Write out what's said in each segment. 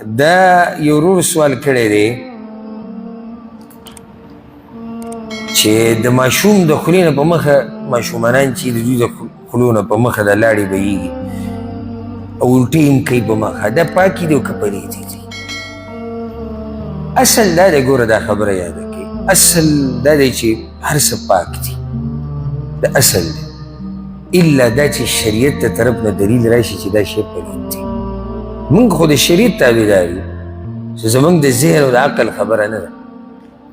دا یو ورور سوال کړی دی چې د ماشوم د خولې نه په مخه ماشومانان چې د دوی د خولو نه په مخه د لاړې بهیږي او الټې هم کوي په مخه، دا پاکې دي او که پلیتې دي؟ اصل دا دی، ګوره دا خبره یاده کړئ، اصل دا دی چې هر څه پاک دي، دا اصل دی، الا دا چې شریعت ته طرف نه دلیل راشي چې دا شی پلیت دی. موږ خو د شریعت تابعدار یو، چې زموږ د ذهن او د عقل خبره نه ده.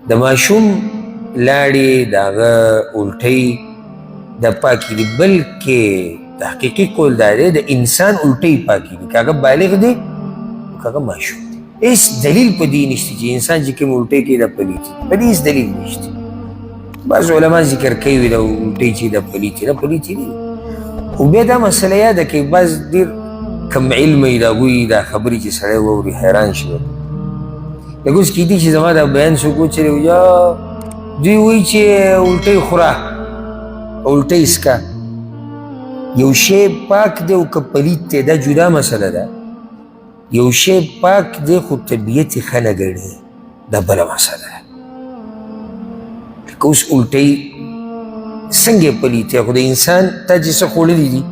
د ماشوم لاړې، د هغه الټۍ دا پاکې دي، بلکې تحقیقي قول دا دی د انسان الټۍ پاکې دي، که هغه بالغ دی او که هغه ماشوم دی. هېڅ دلیل په دې نشته چې انسان چې کوم الټۍ کوي دا پلیت دي، په دې هېڅ دلیل نشته. بعض علما ذکر کوي دا الټۍ چې دا پلیت دي، دا پلیت دي. خو بیا دا مسله یاده کوي، بعض ډېر کم علمه یې د هغوی دا خبرې چې سړی واوري حیران شي. لکه اوس کېدی چې زما دا بیان څوک وچلوي، یا دوی وایي چې الټۍ خوره، الټۍ څکه. یو شی پاک دی او که پلیت دی دا جدا مسله ده. یو شی پاک دی خو طبیعت یې ښه نه ګڼي، دا بله مسله ده. لکه اوس الټۍ څنګه پلیت دی، خو د انسان تا چې څه خوړلي دي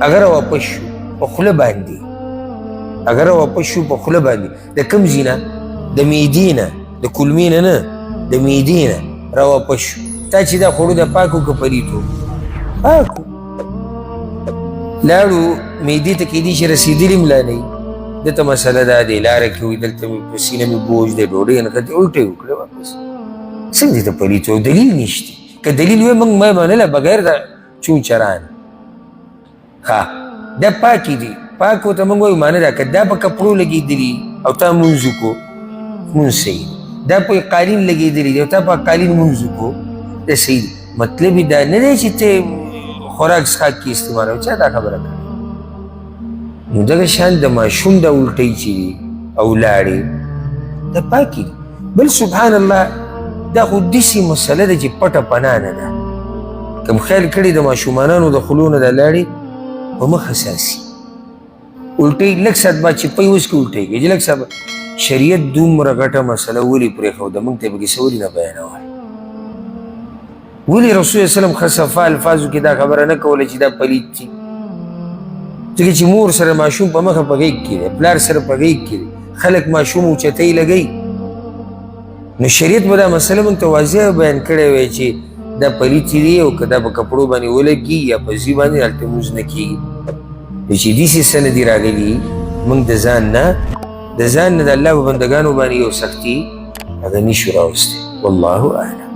هغه راواپس شو په خوله باندې، هغه راواپس شو په خوله باندې، د کوم ځای نه؟ د معدې نه، د کولمې نه نه، د معدې نه راواپس شو. تا چې دا خوړو د پاکو که پلیتو؟ پاکو. لاړو معدې ته کېدی چې رسېدلي هم لا نه وي. دلته مسله دا دی، لاره کې وي، دلته مې په سینه مې بوج دی، ډوډۍ یې نښتې، الټه یې وکړه واپس. څنګه دې ته پلیتو؟ دلیل نشته. که دلیل وي موږ ما منله بغیر د چون چران. ښه دا پاکې دي، پاکو ته موږ وایو معنی دا که دا په کپړو لګېدلي او تا مونځ وکړو مونځ صحیح دی، دا په قالین لګېدلي دي او تا په قالین مونځ وکړو دا صحیح دی. مطلب یې دا نه دی چې ته خوراک څښاک کې استعمالوې، چا دا خبره کړې؟ نو دغه شان د ماشوم دا الټۍ چې دي او لاړې دا پاکې دي. بل سبحان الله دا خو داسې مسله ده چې پټه پناه نه ده. کوم خیال کړی د ماشومانانو د خولو نه د لاړې په مخه څاڅي، الټۍ لږ ساعت بعد چې پی وڅکي الټۍ کوي، چې لږ ساعت. شریعت دومره غټه مسله ولې پرېښوده، موږ ته یې پکې څه ولې نه بیانول؟ ولې رسول الله وسلم ښه صفا الفاظو کې دا خبره نه کوله چې دا پلیت دي؟ ځکه چې مور سره ماشوم په مخه په غېږ کې دی، پلار سره په غېږ کې دی، خلک ماشوم اوچتۍ لګوي. نو شریعت به دا مسله موږ ته واضح بیان کړی وی چې دا پلیت دی او که دا په کپړو باندې ولګي یا په ځي باندې هلته لمونځ نه کېږي. نو چې داسې څه نه دي راغلي، موږ د ځان نه د الله په بندګانو باندې یو سختي هغه نشو راوستی. والله اعلم.